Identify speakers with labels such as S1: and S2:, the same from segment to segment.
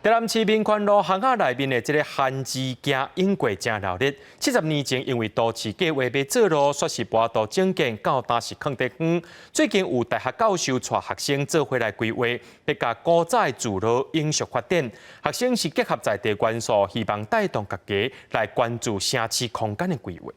S1: 台南市民權路巷仔內面的這个番薯墘湧過誠熱鬧。70年前因為都市計劃欲做路，煞是無法度整建，到今是囥佇遠。最近有大學教授帶學生做伙來規劃，欲共古早的聚落永續發展。學生是結合在地元素，希望帶動大家來關注城市空間的規劃。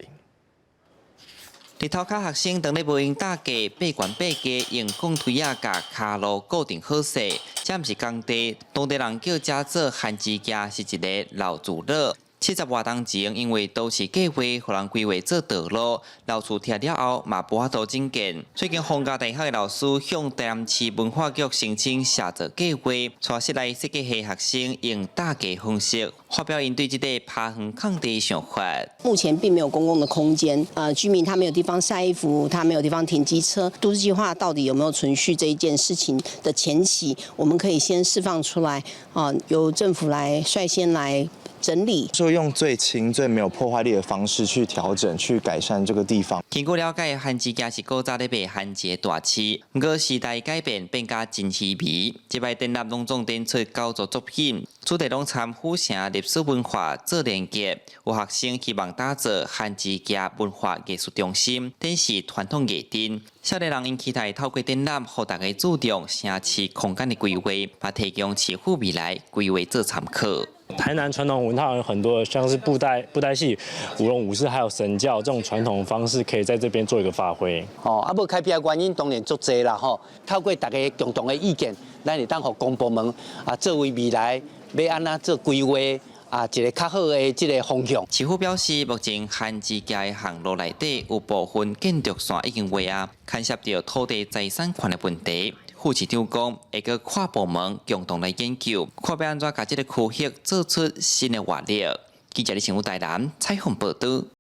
S2: 日頭跤學生當咧無閒搭架，爬懸爬低，用鋼推仔共跤路固定好勢。這毋是工地，當地人叫這做番薯墘，是一个老聚落。70外冬前，因為都市計劃，予人規劃做道路，老厝拆了後嘛無法度整建。最近逢甲大學的老師向台南市文化局申請協助計劃，帶室內設計系學生用搭架方式發表𪜶對這个拋荒空地的想法。
S3: 目前並沒有公共的空間，居民他沒有地方曬衣服，他沒有地方停機車。都市計劃到底有沒有存續這一件事情的前期，我們可以先釋放出來，啊，由政府來率先來整理。
S4: 說用最輕、最沒有破壞力的方式去調整、去改善這個地方。
S2: 根據了解，番薯墘是古早咧賣番薯的大市，毋過時代改變，變甲真稀微。這擺展覽攏總展出九組作品，主題攏參府城歷史文化做連結。有學生希望打造番薯墘文化藝術中心，展示傳統藝陣。少年人𪜶期待透過展覽，予大家注重城市空間的規劃，嘛提供市府未來規劃做參考。
S5: 台南傳統文化有很多，像是布袋戲、舞龍舞獅，還有神轎這種傳統方式，可以在這邊做一個發揮。
S6: 哦，啊，無開闢的原因當然足濟啦，吼。透過大家共同的意見，咱會當予公部門啊，作為未來欲按怎做規劃啊，一个較好的這个方向。
S2: 市府表示，目前番薯墘的巷路內底有部分建築線已經畫啊，牽涉著土地財產權的問題。副市長講，會閣跨部門共同來研究，看欲按怎共這个區域做出新的活力。記者李成武台南採訪報導。